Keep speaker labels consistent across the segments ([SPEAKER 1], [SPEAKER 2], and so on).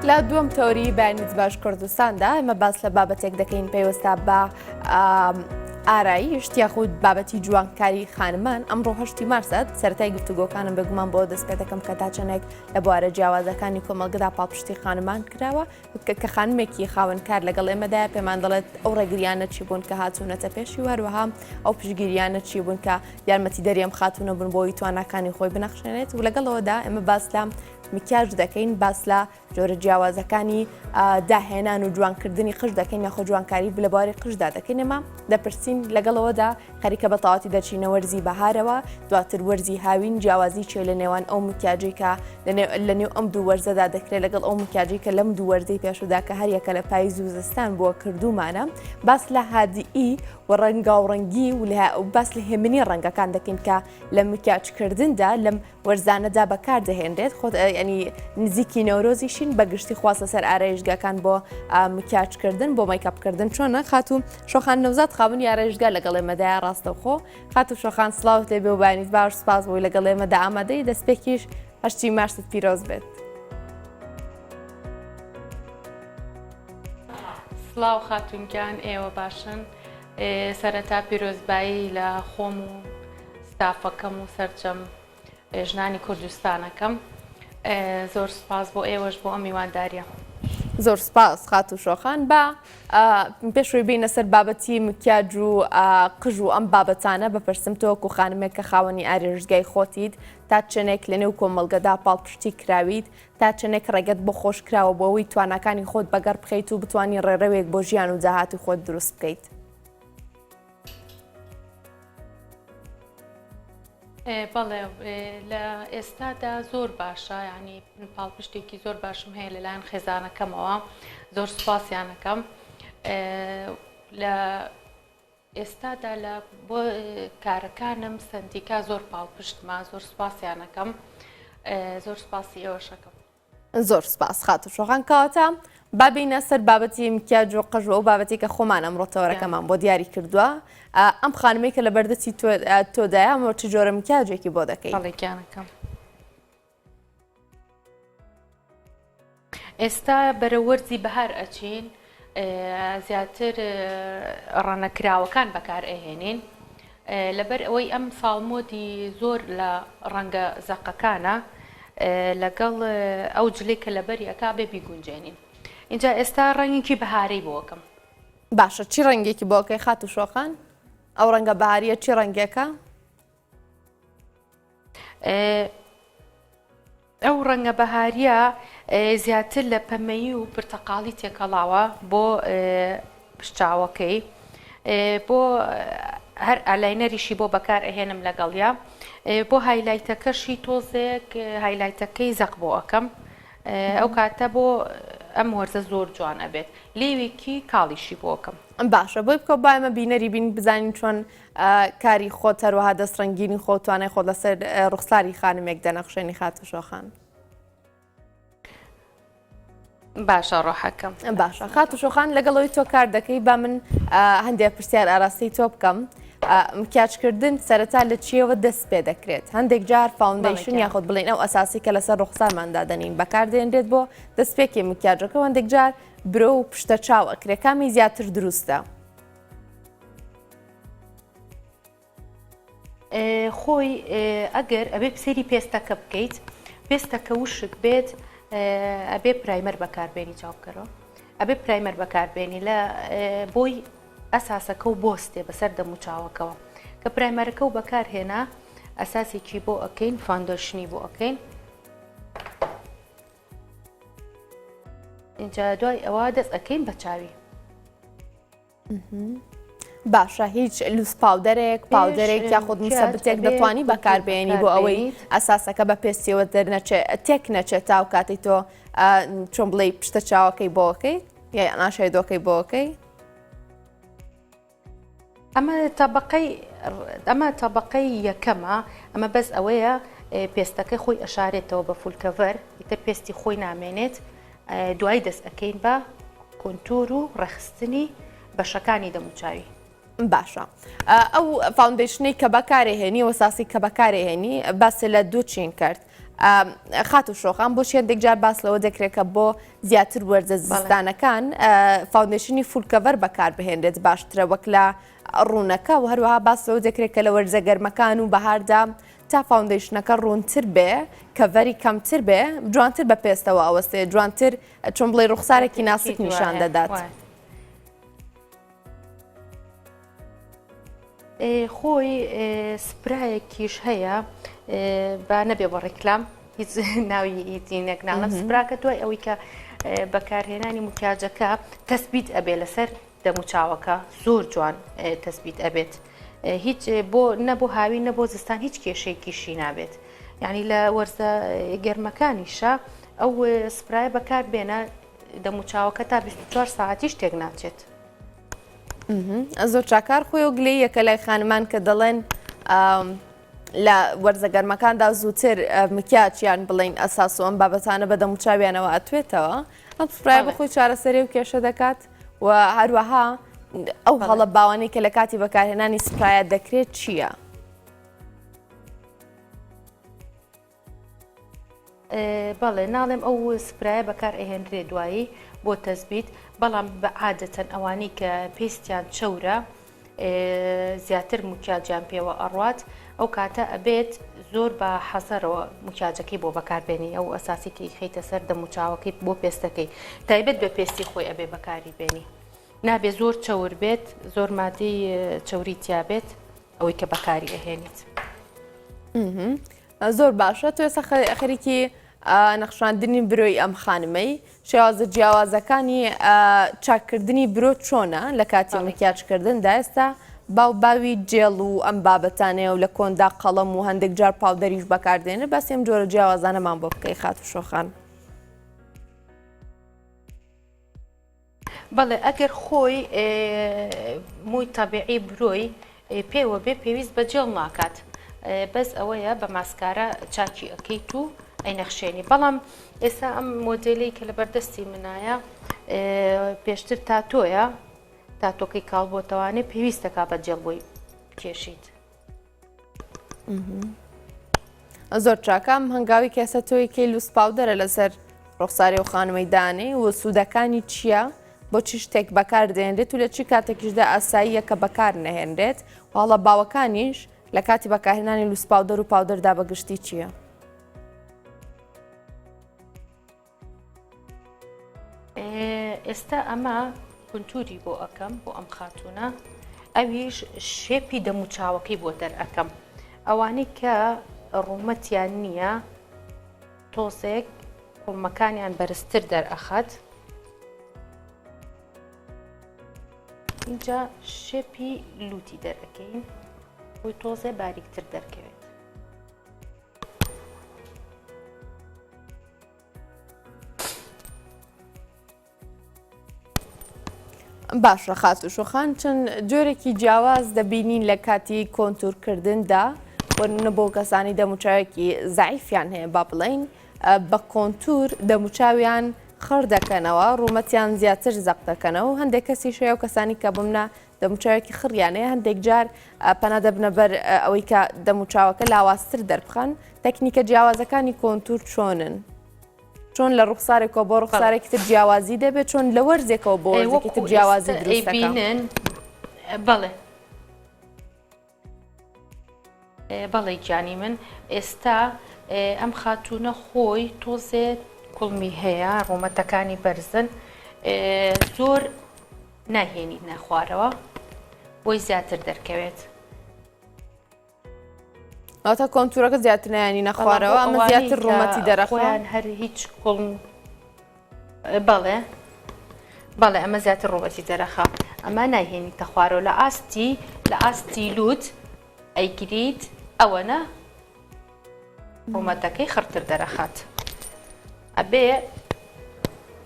[SPEAKER 1] لە دووەم تەوەری بەیانیت باش کوردستاندا ئێمە باس لە بابەتێک دەکەین پەیوەستە بە ئارایشت یاخود بابەتی جوانکاری خانمان ئەمڕۆ هەشتی مارسە سەرەتای گفتوگۆکانم بێگومان بۆ دەست پێ دەکەم کە تا چەندێک لە بوارە جیاوازەکانی کۆمەڵگەدا پاڵپشتی خانمان کراوە کە خانمێکی خاوەن کار لەگەڵ ئێمەدایە پێمان دەڵێت ئەو ڕێگریانە چی بوون کە هاتوونەتە پێشی و هەروەها ئەو پشتگیریانە چی بوون کە یارمەتیدەری ئەم خاتوونە بوون بۆی تواناکانی خۆی بنەخشێنێت و لەگەڵەوەدا ئێمە باس لە مکیاج دەکەین باس لە جۆرە جیاوازەکانی داهێنان و جوانکردنی قژ دەکەین یاخۆ جوانکاری لە بواری قژدا دەکەین ئێمە دەپرسین لەگەڵەوەدا خەریکە بە تەواتی دەچینە وەرزی بەهارەوە، دواتر وەرزی هاوین، جیاوازی چیە لە نێوان ئەو مکیاجەی کە لە نێو ئەم دوو وەرزەدا دەکرێت لەگەڵ ئەو مکیاجەی کە لەم دوو وەرزەی پێشودا کە هەریەکە لە پاییز و زستان بووە کردوومانە باس لە هادیی و ڕەنگاوڕەنگی و باس لە هێمنی ڕەنگەکان دەکەین کە لە مکیاجکردندا لەم وەرزانەدا بەکاردەهێنرێت خۆت ینی نزیکی نەورۆزیشین بە گشتی خواست لەسەر ئارایشگاکان بۆ مکیاجکردن بۆ مەیکاپکردن چۆنە خاتوو شۆخان نەوزاد خاوەنی ئارایشگا لەگەڵ ئێمەدایە ڕاستەوخۆ خاتوو شۆخان سڵاوت لێ بێ و بەیانیت باش سپاس بۆی لەگەڵ ئێمەدا ئامادەی دەستپێکیش هەشتی مارست پیرۆز بێت.
[SPEAKER 2] سڵاو خاتون گیان ئێوە باشن سەرەتا پیرۆزبایی لە خۆم و ستافەکەم و سەرجەم ژنانی کوردستانەکەم زۆر سوپاس بۆ ئێوەش بۆ ئەم میوانداریە.
[SPEAKER 1] زۆر سپاس خاتوو شۆخان با پێشوی بینە سەر بابەتی مکیاج و قژ و ئەم بابەتانە بپرسم تۆ وەکو خانمێک کە خاوەنی ئارێژگای خۆتیت تا چەنێک لە نێو کۆمەڵگەدا پاڵپشتی کراویت تا چەنێک ڕێگەت بۆ خۆش کراوە بۆ ئەوەی تواناکانی خۆت بەگەڕ بخەیت و بتوانی ڕێڕەوێک بۆ ژیان و داهاتوی خۆت دروست بکەیت؟
[SPEAKER 2] بەڵێ لە ئێستادا زۆر باشە یعنی پاڵپشتێکی زۆر باشم هەیە لەلایەن خێزانەکەمەوە زۆر سوپاسیانەکەم لە ئێستادا لە بۆ کارەکانم سندیکا زۆر پاڵپشتمە زۆر سوپاسیانەکەم زۆر سوپاسی ئێوەشەکەم.
[SPEAKER 1] زۆر سپاس خاتوو شۆخان کەواتە با بینە سەر بابەتی مکیاج و قژ و ئەو بابەتی کە خۆمان ئەمڕۆ تەوەرەکەمان بۆ دیاری کردووە ئەم خانمەی کە لە بەردەستی تۆدایە ئەمڕۆ چ جۆرە مکیاجێکی بۆ دەکەی؟
[SPEAKER 2] بەڵێ گیانەکەم. ئێستا بەرە وەرزی بەهار ئەچین زیاتر ڕەنەکراوەکان بەکار ئەهێنین لەبەر ئەوەی ئەم ساڵ مۆدی زۆر لە ڕەنگە زەقەکانە لەگەڵ ئەو جلەی کە لەبەری ئەکا بێ بیگونجێنین ئینجا ئێستا ڕەنگێکی بەهارەی بۆکەم.
[SPEAKER 1] باشە چی ڕەنگێکی بۆکەی خاتوو شۆخان؟ ئەو ڕەنگە بەهاریە چی ڕەنگێکە؟
[SPEAKER 2] ئەو ڕەنگە بەهارییە زیاتر لە پەمەیی و پرتەقاڵی تێکەڵاوە بۆ پشتچاوەکەی بۆ هەر eyeliner یشی بۆ بەکار ئەهێنم لەگەڵیا بۆ highlight ەکەشی تۆزێک highlight ەکەی زەق بۆ ئەکەم ئەو کاتە بۆ ئەم وەرزە زۆر جوان ئەبێت لێوێکی کاڵیشی بۆ ئەکەم.
[SPEAKER 1] باشە بۆی بکە با ئێمە بینەری بین بزانین چۆن کاری خۆت هەروەها دەست ڕەنگینی خۆت توانای خۆت لەسەر ڕوخساری خانمێک دەنەخشێنی خاتوو شۆخان.
[SPEAKER 2] باشە ڕۆحەکەم.
[SPEAKER 1] باشە خاتوو شۆخان لەگەڵ ئەوەی تۆ کار دەکەی با من هەندێک پرسیار ئاراستەی تۆ بکەم. مکیاجکردن سەرەتا لە چیەوە دەست پێ دەکرێت هەندێک جار foundation یاخود بڵین ئەو ئەساسی کە لەسەر ڕوخسارمان دادەنین بەکاردێنرێت بۆ دەستپێکی مکیاجەکە هەندێک جار برۆ و پشتە چاو ئەکرێ کامی زیاتر دروستە؟
[SPEAKER 2] خۆی ئەگەر ئەبێ سەیری پێستەکە بکەیت پێستەکە وشک بێت ئەبێ primer بەکاربێنی چاوکەرەوە ئەبێ primer بەکاربێنی لە بۆی ئەساسەکە و بۆستێ بەسەر دەموچاوەکەوە کە primer ەکە و بەکارهێنا ئەساسێکی بۆ ئەەکەین foundation ی بۆ ئەەکەین اینجا دوای ئەوە دەست ئەەکەین بە چاوی
[SPEAKER 1] باشە هیچ loose powder ێک powder ێک یاخود مسەبتێک دەتوانی بەکاربێنی بۆ ئەوەی ئەساسەکە بە پێستیەوە دەرنەچێت تێک نەچێت تاو کاتی تۆ چۆن بڵێ پشتە چاوەکەی بۆکەی یا eyeshadow ەکەی بۆکەی
[SPEAKER 2] ئەمە تەبقەی ئەمە تەبقەی یەکەمە ئەمە بەس ئەوەیە پێستەکەی خۆی ئەشارێتەوە بە full cover ئیتر پێستی خۆی نامێنێت دوای دەست ئەکەین بە contour و ڕێکخستنی بەشەکانی دەموچاوی.
[SPEAKER 1] باشە ئەو foundation ەی کە بەکارێ هێنی وەساسی کە بەکارێ هێنی باسی لە دوو چین کرد. خاتوو شۆخان بۆچی هەندێک جار باس لەوە دەکرێت کە بۆ زیاتر وەرزە زستانەکان foundation ی full cover بەکاربهێنرێت باشترە وەک لە ڕوونەکە و هەروەها باس لەوە دەکرێت کە لە وەرزە گەرمەکان و بەهاردا تا foundation ەکە ڕوونتر بێ cover ی کەمتر بێ جوانتر بە پێستەوە ئەوەستێ جوانتر چۆن بڵێ ڕوخسارێکی ناسک نیشان دەدات.
[SPEAKER 2] خۆی سپرایەکیش هەیە با نەبێ بە ڕیکلام هیچ ناوی هیچینێک ناڵم سپراکە دوای ئەوەی کە بەکارهێنانی مکیاجەکە تەسبیت ئەبێ لەسەر دەموچاوەکە زۆر جوان تەسبیت ئەبێت هیچ بۆ نە بۆ هاوی نە بۆ زستان هیچ کێشەیەکیشی نابێت یعنی لە وەرزە گەرمەکانیشە ئەو سپرایە بەکار بێنە دەموچاوەکە تا 24 ساعتیش تێک ناچێت.
[SPEAKER 1] زۆر چاکار خۆی و گلەیەکە لای خانمان کە دەڵێن لە وەرزە گەرمەکاندا زووتر مکیاچیان بڵین ئەساس و ئەم بابەتانە بە دەموچاویانەوە ئەتوێتەوە ئەم spray ە بەخۆی چارەسەری و کێشە دەکات و هەروەها ئەو هەڵە باوانەی کە لە کاتی بەکارهێنانی spray ە دەکرێت چییە؟
[SPEAKER 2] بەڵێ ناڵێم ئەو spray ە بەکار ئەهێنرێ دوایی بۆ تەزبیت بەڵام بە عادەتەن ئەوانەی کە پێستیان چەورە زیاتر مکیاجیان پێوە ئەڕوات ئەو کاتە ئەبێت زۆر بە حەزەرەوە مکیاجەکەی بۆ بەکاربێنی ئەو ئەساسی کە خیتە سەر دەموچاوەکەی بۆ پێستەکەی تایبەت بە پێستی خۆی ئەبێ بەکاری بێنی نابێ زۆر چەور بێت زۆر مادەی چەوری تیابێت ئەوەی کە بەکاری ئەهێنیت.
[SPEAKER 1] زۆر باشە تۆ ئێستا خەریکی نەخشاندنی برۆی ئەم خانمەی شێوازە جیاوازەکانی چاککردنی برۆ چۆنە لە کاتی مکیاجکردندا ئێستا باو باوی جێڵ و ئەم بابەتانەیە و لە کۆندا قەڵەم و هەندێک جار powder یش بەکاردێنێت باسی ئەم جۆرە جیاوازانەمان بۆ بکەی خاتوو شۆخان.
[SPEAKER 2] بەڵێ ئەگەر خۆی مووی تەبیعی برۆی پێوە بێ پێویست بە جێڵ ناکات بەس ئەوەیە بە ماسکارە چاکی ئەەکەیت و ئەینەخشێنی بەڵام ئێستا ئەم مۆدلەی کە لە بەردەستی منایە پێشتر تاتۆیە تاتۆکەی کاڵ بۆتەوانێ پێویستەکە بە جێڵ بۆی کێشیت.
[SPEAKER 1] زۆر چاکە ئەم هەنگاوی کەسە تۆی کەی loose powder ە لەسەر ڕوخساری و خانمەی دانێ و سوودەکانی چییە؟ بۆچی شتێک بەکار دێنرێت و لە چی کاتێکیشدا ئاساییە کە بەکار نەهێنرێت هەڵە باوەکانیش لە کاتی بەکارهێنانی loose powder و powder دا بەگشتی چییە؟
[SPEAKER 2] ئێستا ئەمە contour ی بۆ ئەەکەم بۆ ئەم خاتونە ئەویش shape ی دەموچاوەکەی بۆ دەرئەکەم ئەوانەی کە ڕوومەتیان نییە تۆزێک کوڵمەکانیان بەرزتر دەرئەخات اینجا shape ی لوتی دەرەکەین بۆی تۆزێ باریکتر دەرکەوێت.
[SPEAKER 1] باشە خاتوو شۆخان چەند جۆرێکی جیاواز دەبینین لە کاتی contour کردندا بۆ بۆ کەسانی دەموچاوێکی زەعیفیان هەیە با بڵین بە contour دەموچاویان خڕ دەکەنەوە ڕوومەتیان زیاتر زەق دەکەنەوە هەندێک کەسی شەیە و کەسانی کە بمنە دەموچاوێکی خڕیان هەیە هەندێک جار پەنا دەبنە بەر ئەوەی کە دەموچاوەکە لاوازتر دەربخەن تەکنیکە جیاوازەکانی contour چۆنن؟ چۆن لە ڕوخسارێکەوە بۆ ڕوخسارێکی تر جیاوازی دەبێت چۆن لە وەرزێکەوە بۆ وەرزێکی تر جیاوازی دروست دەکەن؟
[SPEAKER 2] بەڵێ بەڵێ گیانی من ئێستا ئەم خاتوونە خۆی تۆزێ کوڵمی هەیە ڕوومەتەکانی بەرزن زۆر ناهێنیت نەخوارەوە بۆی زیاتر دەرکەوێت.
[SPEAKER 1] واتە contour ەکە زیاتر نایانی نەخوارەوە ئەمە زیاتر ڕوومەتی دەرەخۆیان
[SPEAKER 2] هەر هیچ کوڵم بەڵێ بەڵێ ئەمە زیاتر ڕوومەتی دەرەخا ئەمە نایهێنیتە خوارەوە لە ئاستی لە ئاستی لوت ئەیگریت ئەوەنە ڕوومەتەکەی خڕتر دەرەخات ئەبێ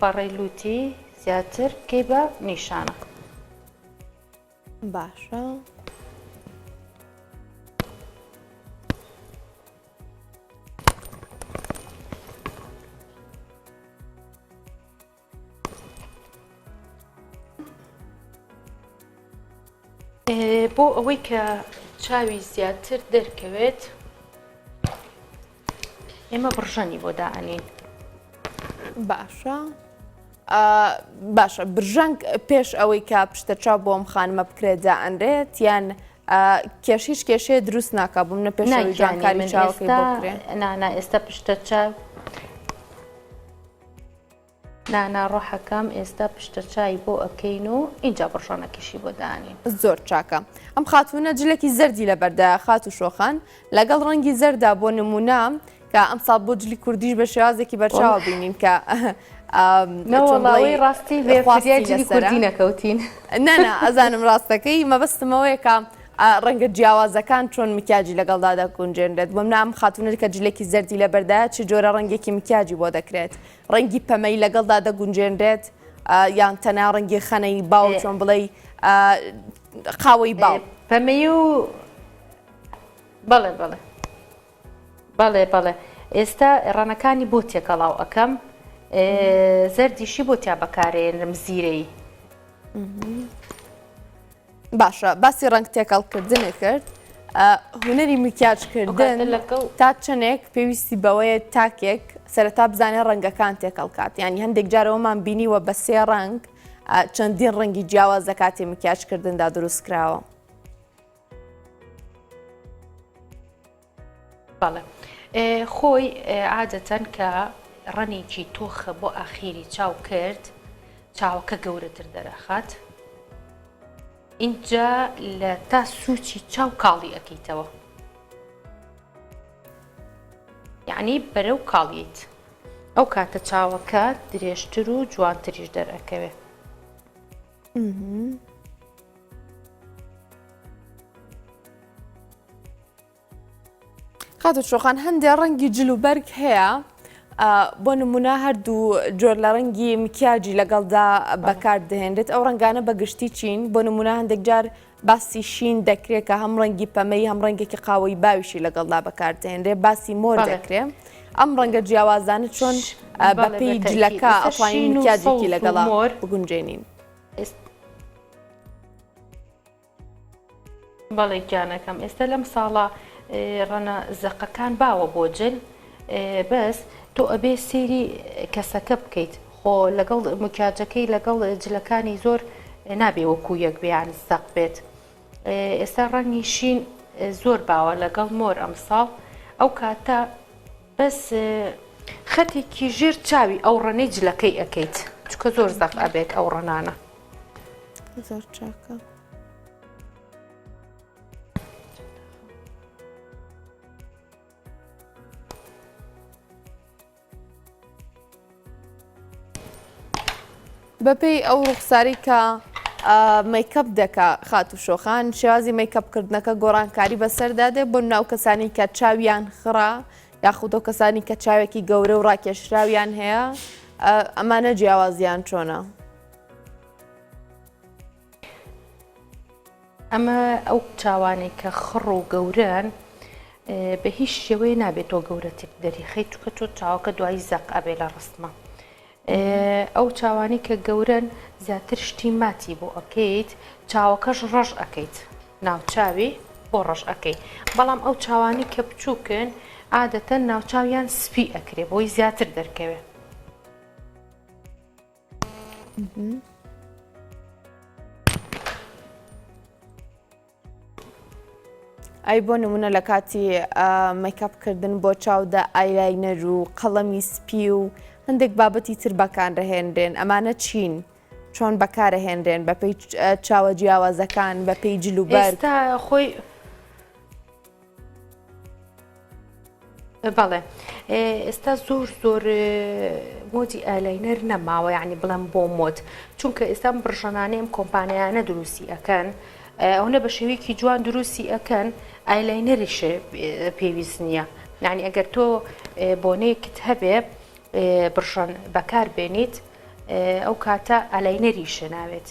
[SPEAKER 2] پەڕەی لوتی زیاتر بکەی بە نیشانە.
[SPEAKER 1] باشە.
[SPEAKER 2] بۆ ئەوەی کە چاوی زیاتر دەرکەوێت. ئێمە بڕژەنی بۆ دائەنین.
[SPEAKER 1] باشە باشە برژانگ پێش ئەوەی کە پشتە چاو بۆم خانمە بکرێت دائەنرێت یان کێش هیچ کێشەیە دروست ناکا بووم نە پێش جوانکاری چاوەکەی بۆ بکرێ
[SPEAKER 2] نانا ئێستا پشتە چاو نانا ڕۆحەکەم ئێستا پشتە چای بۆ ئەکەین و ئینجا بڕژانەکەشی بۆ دانین.
[SPEAKER 1] زۆر چاکە ئەم خاتوونە جلێکی زەردی لەبەردایە خاتوو شۆخان لەگەڵ ڕەنگی زەردا بۆ نمونە کە ئەمساڵ بۆ جلی کوردیش بە شێوازێکی بەرچاوە بینین کە
[SPEAKER 2] نەوەڵاوی ڕاستی بێ خواستی جلی کوردی نەکەوتین
[SPEAKER 1] نانا ئەزانم ڕاستەکەی مەبەستمەوەیە کە ڕەنگە جیاوازەکان چۆن مکیاجی لەگەڵدا دەگونجێنرێت بۆ منە ئەم خاتونە کە جلێکی زەردی لەبەردایە چ جۆرە ڕەنگێکی مکیاجی بۆ دەکرێت ڕەنگی پەمەی لەگەڵدا دەگونجێنرێت یان تەنها ڕەنگی خەنەی باو چۆن بڵێی قاوەی باو.
[SPEAKER 2] پەمەی و بەڵێ بەڵێ بەڵێ بەڵێ ئێستا ڕەنەکانی بۆ تێکەڵاو ئەکەم زەردیشی بۆ تیا بەکارێنم زیرەی.
[SPEAKER 1] باشە باسی ڕەنگ تێکەڵ کردنت کرد هونەری مکیاج کردن تا چەندێک پێویستی بەوەیە تاکێک سەرەتا بزانێت ڕەنگەکان تێکەڵ کات یعنی هەندێک جارەوەمان بینیوە بە سێ ڕەنگ چەندین ڕەنگی جیاواز لە کاتی مکیاج کردندا دروست کراوە.
[SPEAKER 2] بەڵێ خۆی عادەتەن کە ڕەنێکی تۆخە بۆ ئاخیری چاو کرد چاوەکە گەورەتر دەرەخات ئینجا لە تا سوچی چاو کاڵی ئەەکەیتەوە یعنی بەرەو کاڵیت ئەو کاتە چاوەکە درێژتر و جوانتریش دەرەکەوێ.
[SPEAKER 1] خاتو شۆخان هەندێ ڕەنگی جل و بەرگ هەیە بۆ نمونە هەردوو جۆر لە ڕەنگی مکیاجی لەگەڵدا بەکار دەهێنرێت ئەو ڕەنگانە بە گشتی چین بۆ نمونە هەندێک جار باسی شین دەکرێت کە هەم ڕەنگی پەمەی هەم ڕەنگێکی قاوەی باویشی لەگەڵدا بەکاردێنرێ باسی مۆر دەکرێ ئەم ڕەنگە جیاوازانە چۆن بەپێی جلەکە ئەتوانین مکیاجێکی لەگەڵا بگونجێنین.
[SPEAKER 2] بەڵێ گیانەکەم ئێستا لەم ساڵە ڕەنە زەقەکان باوە بۆ جل بەس تۆ ئەبێ سەیری کەسەکە بکەیت خۆ لەگەڵ مکیاجەکەی لەگەڵ جلەکانی زۆر نابێ وەکو یەک بیان زەق بێت ئێستا ڕەنگی شین زۆر باوە لەگەڵ مۆر ئەمساڵ ئەو کاتە بەس خەتێکی ژێر چاوی ئەو ڕەنەی جلەکەی ئەکەیت چکە زۆر زەق ئەبێت ئەو ڕەنانە
[SPEAKER 1] زۆر چاکە. بەپێی ئەو ڕوخساری کە مەیکەپ دەکا خاتو شۆخان شێوازی مەیکەپ کردنەکە گۆڕانکاری بەسەردا دێ بۆ ناو کەسانی کە چاویان خڕە یاخود ئەو کەسانی کە چاوێکی گەورە و ڕاکێشراویان هەیە ئەمانە جیاوازیان چۆنە؟
[SPEAKER 2] ئەمە ئەو چاوانەی کە خڕ و گەورەن بە هیچ شێوەیە نابێت تۆ گەورەتر دەریخەی چکە تۆ چاوەکە دوایی زەق ئەبێ لە ڕستمە ئەو چاوانی کە گەورەن زیاتر شتی ماتی بۆ ئەکەیت چاوەکەش ڕەش ئەکەیت ناوچاوی بۆ ڕەش ئەکەی بەڵام ئەو چاوانی کە بچووکن عادەتەن ناوچاویان سپی ئەکرێ بۆی زیاتر دەرکەوێ.
[SPEAKER 1] ئەی بۆ نمونە لە کاتی مەیکاپ کردن بۆ چاودا eyeliner و قەڵەمی سپی و هەندێک بابەتی تر بەکارهێنرێن ئەمانە چین؟ چۆن بەکارەهێنرێن بەپێی چاوە جیاوازەکان بەپێی جل و بەرگ؟
[SPEAKER 2] ئێستا خۆی بەڵێ ئێستا زۆر زۆر مۆدی eyeliner نەماوە یعنی بڵێم بۆ مۆد چونکە ئێستا بڕژەنانەی ئەم کۆمپانیانە دروستی ئەکەن ئەوەنە بە شێوەیەکی جوان دروستی ئەکەن eyeliner یش پێویست نییە یعنی ئەگەر تۆ بۆنەیەکت هەبێ بڕژەن بەکار بێنیت ئەو کاتە eyeliner یش ناوێت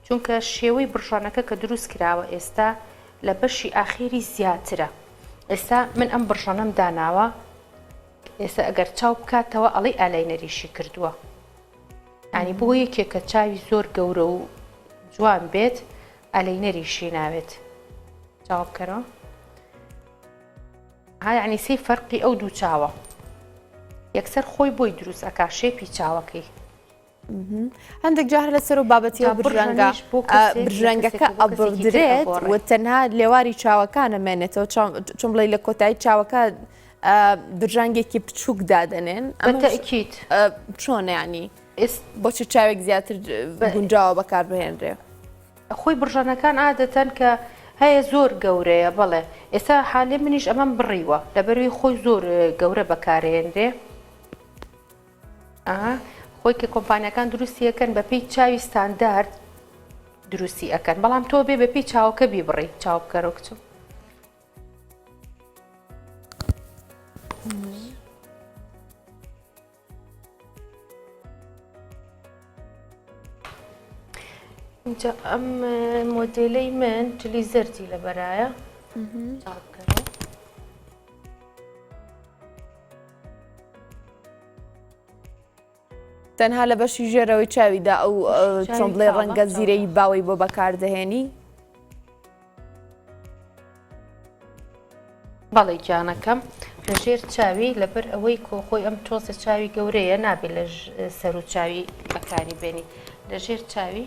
[SPEAKER 2] چونکە شێوەی بڕژەنەکە کە دروست کراوە ئێستا لە بەشی ئاخیری زیاترە ئێستا من ئەم بڕژەنەم داناوە ئێستا ئەگەر چاو بکاتەوە ئەڵی eyeliner یشی کردووە ینی بۆ یەکێک کە چاوی زۆر گەورە و جوان بێت eyeliner یشی ناوێت چاو بکەرەوە ها یعنی سی فەرقی ئەو دوو چاوە. یەکسەر خۆی بۆی دروست ئەکا shape ی چاوەکەی.
[SPEAKER 1] هەندێک جار لەسەر و بابەتی و برژەنگە برژەنگەکە ئەبڕدرێت و تەنها لێواری چاوەکانە مێنێتەوە چۆن بڵێ لە کۆتایی چاوەکە برژانگێکی بچووک دادەنێن
[SPEAKER 2] ئەمەکیت
[SPEAKER 1] چۆن ینی بۆچی چاوێک زیاتر گونجاوە بەکاربهێنرێ
[SPEAKER 2] خۆی بڕژەنەکان عادەتەن کە هەیە زۆر گەورەیە بەڵێ ئێستا حالێ منیش ئەمەم بڕیوە لەبەروی خۆی زۆر گەورە بەکارێنرێ ئەها خۆی کە کۆمپانیاکان دروستی ئەکەن بەپێی چاوی ستاندارد دروستی ئەکەن بەڵام تۆ بێ بەپێی چاوەکە بیبڕی چاو بکەرەوە کچم. اینجا ئەم مۆدێلەی من جلی زەردی لەبەرایە چاو بکەرەوە.
[SPEAKER 1] تەنها لە بەشی ژێرەوەی چاویدا ئەو چۆن بڵێ ڕەنگە زیرەی باوەی بۆ بەکاردەهێنی؟
[SPEAKER 2] بەڵێ گیانەکەم لە ژێر چاوی لەبەر ئەوەی کۆخۆی ئەم تۆزە چاوی گەورەیە نابێت لە سەر و چاوی بەکاری بێنی لە ژێر چاوی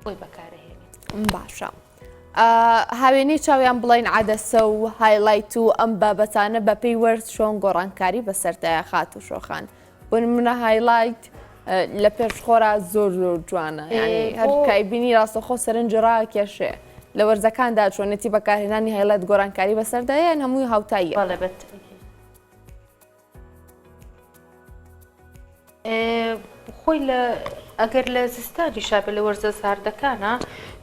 [SPEAKER 2] خۆی بەکارهێنی
[SPEAKER 1] باشە. هاوێنەی چاو یان بڵێین عەدەسە و highlight و ئەم بابەتانە بەپێی وەرز چۆن گۆڕانکاری بەسەردایە خاتوو شۆخان بۆ نمونە highlight لە پێش خۆرا زۆر زۆر جوانە ینی هەر کای بینی ڕاستەخۆ سەرنج ڕاکێشێ لە وەرزەکاندا چۆنێتی بەکارهێنانی highlight گۆڕانکاری بەسەردایە یان هەمووی هاوتاییە؟
[SPEAKER 2] بەڵێ بەت خۆی لە ئەگەر لە زستانیشا بێ لە وەرزە ساردەکانە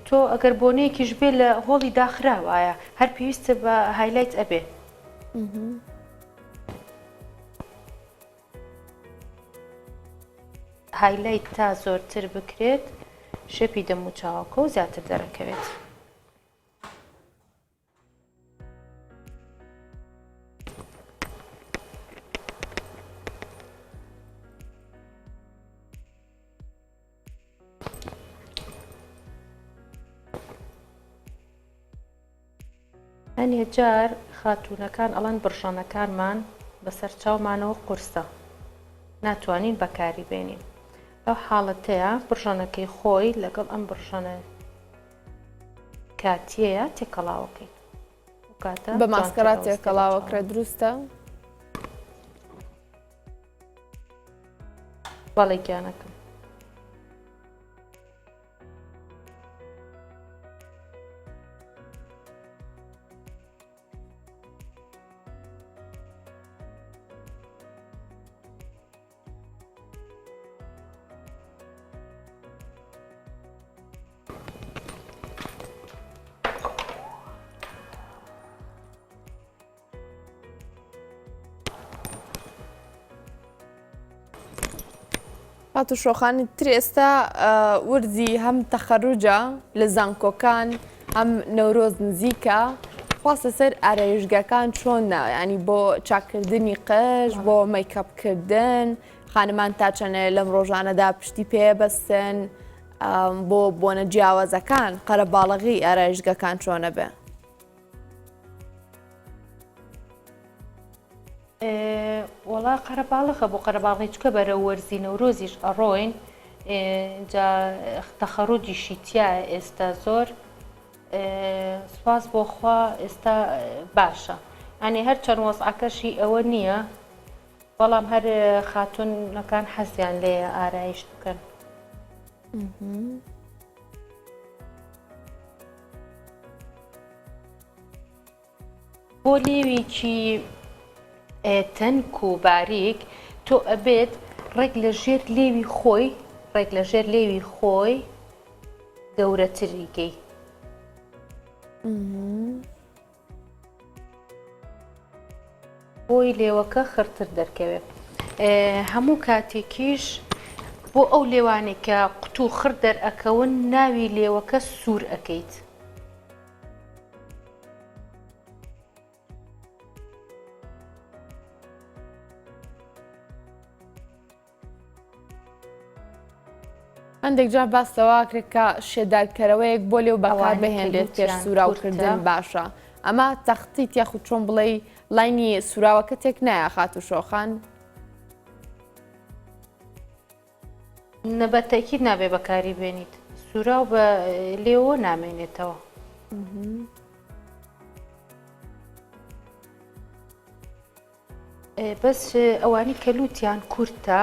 [SPEAKER 2] تۆ ئەگەر بۆنەیەکیش بێ لە هۆڵی داخراوایە هەر پێویستە بە highlight ئەبێ. highlight تا زۆرتر بکرێت shape ی دەموچاوەکە و زیاتر دەرەکەوێت. هەنێ جار خاتوونەکان ئەڵەن بڕژەنەکانمان بەسەر چاومانەوە قورسە ناتوانین بەکاری بێنین لەو حاڵەتەیە بڕژەنەکەی خۆی لەگەڵ ئەم بڕژەنە کاتیەیە تێکەڵاوەکەی
[SPEAKER 1] بە ماسکەرا تێکەڵاوەکرێ دروستە؟
[SPEAKER 2] بەڵێ گیانەکەم.
[SPEAKER 1] خاتوو شۆخانی تر ئێستا وردی هەم تەخەروجە لە زانکۆکان هەم نەورۆز نزیکە خواست لەسەر ئارایشگاکان چۆن ینی بۆ چاکردنی قژ بۆ مەیکەپکردن خانمان تا چەنێ لەم ڕۆژانەدا پشتی پێ بەستن بۆ بۆنە جیاوازەکان قەرەباڵغی ئارایشگەکان چۆنە بێ؟
[SPEAKER 2] وەڵا قەرەباڵغە بۆ قەرەباڵغی چکە بەرە وەرزی نەورۆزیش ئەڕۆین جا تەخەڕوجیشی تایە ئێستا زۆر سوپاس بۆ خوا ئێستا باشە ئەنی هەر چەند وەزعەکەشی ئەوە نییە بەڵام هەر خاتونەکان حەزیان لێیە ئارایشت بکەن. بۆ لێوێکی تەنک و باریک تۆ ئەبێت ڕێک لە ژێر لێوی خۆی ڕێک لە ژێر لێوی خۆی گەورەتری کەی. بۆی لێوەکە خڕتر دەرکەوێ. هەموو کاتێکیش بۆ ئەو لێوانەی کە قوتوو خڕ دەرئەکەون ناوی لێوەکە سوور ئەکەیت.
[SPEAKER 1] هەندێک جار باس لەوە کرێت کە شێدارکەرەوەیەک بۆ لێو بەکار بهێنرێت پێش سوراوکردن باشە ئەمە تەختیت یاخود چۆن بڵێی line ی سوراوەکە تێک نایە خاتوو شۆخان؟
[SPEAKER 2] نە بە تەئکید نابێ بەکاری بێنیت سوراو بە لێوە نامێنێتەوە. بەس ئەوانی کە لوتیان کورتە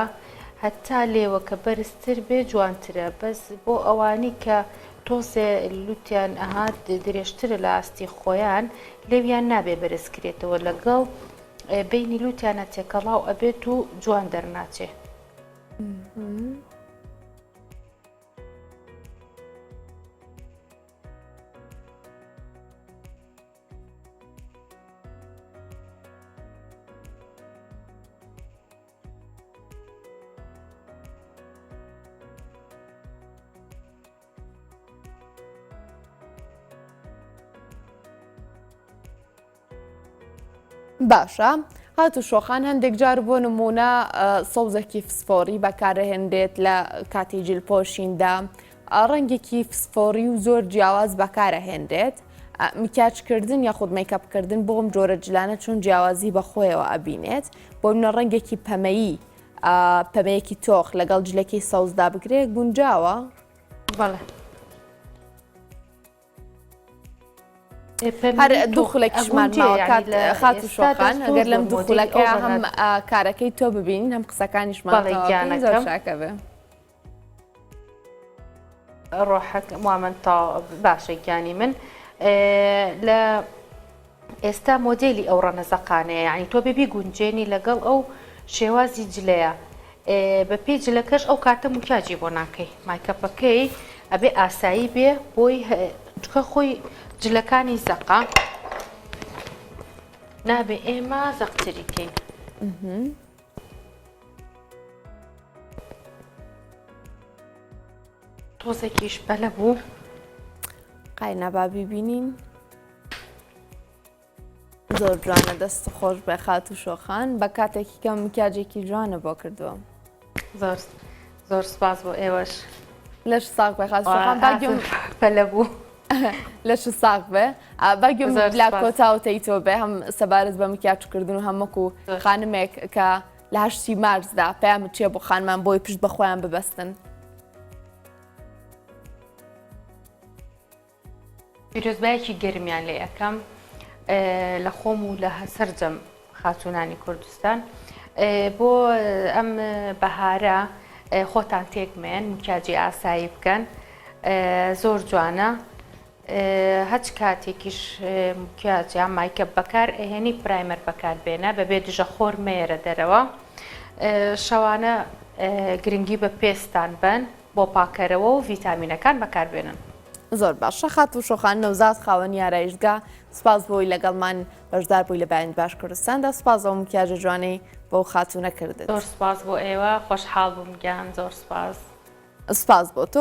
[SPEAKER 2] هەتا لێوەکە بەرزتر بێ جوانترە بەس بۆ ئەوانی کە تۆزێ لوتیان ئەها درێژترە لە ئاستی خۆیان لێویان نابێ بەرز کرێتەوە لەگەڵ بینی لوتیانە تێکەڵاو ئەبێت و جوان دەرناچێ.
[SPEAKER 1] باشە هاتوو شۆخان هەندێک جار بۆ نمونە سەوزەکی فسفۆری بەکارهێنرێت لە کاتی جل پۆشیندا ڕەنگێکی فسفۆری و زۆر جیاواز بەکارەهێنرێت مکیاجکردن یاخود مەیکەپکردن بۆم جۆرە جلانە چۆن جیاوازی بەخۆیەوە ئەبینێت بۆ منە ڕەنگێکی پەمەیی پەمەیەکی تۆخ لەگەڵ جلەکەی سەوزدا بگرێ گونجاوە؟
[SPEAKER 2] بەڵێ.
[SPEAKER 1] هەر دوو خولەکیشمان ماوە کات خاتوو شۆخان ئەگەر لەم دوو خولەکە هەم کارەکەی تۆ ببینین هەم قسەکانیشمان زۆر چاکە بێ.
[SPEAKER 2] ڕۆحەک وامن تا باشە گیانی من لە ئێستا مۆدێلی ئەو ڕەنە زەقانەیە یعنی تۆ بێ بیگونجێنی لەگەڵ ئەو شێوازی جلەیە بە پێی جلەکەش ئەو کاتە مکیاجی بۆ ناکەی مایکەپەکەی ئەبێ ئاسایی بێ بۆی چکە خۆی جلەکانی زەقە نابێ ئێمە زەقتری کەین. تۆزێکیش پەلە بوو.
[SPEAKER 1] قاینا با بیبینین. زۆر جوانە دەست خۆش بێ خاتوو شۆخان بە کاتێکی کەم مکیاجێکی جوانە بۆ کردووە.
[SPEAKER 2] زۆر زۆر سپاس بۆ ئێوەش.
[SPEAKER 1] لەش ساغ بێ خاتوو شۆخان با گوێم
[SPEAKER 2] پەلە بوو.
[SPEAKER 1] لەش ساغ بێ با گوێم لە کۆتاوتەی تۆ بێ هەم سەبارەت بە مکیاجکردن و هەم وەکو خانمێک کە لە هەشتی مارسدا پەیامت چییە بۆ خانمان بۆی پشت بە خۆیان ببەستن؟
[SPEAKER 2] پیرۆزبایەکی گەرمیان لێ ئەەکەم لە خۆم و لە سەرجەم خاتونانی کوردستان بۆ ئەم بەهارە خۆتان تێکمێن مکیاجی ئاسایی بکەن زۆر جوانە هەچ کاتێکیش مکیاج یان مایکەپ بەکار ئەهێنی primer بەکار بێنە بەبێ دژە خۆر مەیەرە دەرەوە شەوانە گرنگی بە پێستان بەن بۆ پاکەرەوە و ڤیتامینەکان بەکار بێنن.
[SPEAKER 1] زۆر باشە خاتوو شۆخان نەوزاد خاوەنی ئارایشتگا سوپاس بۆی لەگەڵمان بەشدار بووی لە بەیانی باش کوردستاندا سوپاس ئەو مکیاجە جوانەی بەو خاتوونە کردت.
[SPEAKER 2] زۆر سوپاس بۆ ئێوە خۆشحاڵ بووم گیان زۆر سوپاس.
[SPEAKER 1] سوپاس بۆ تۆ.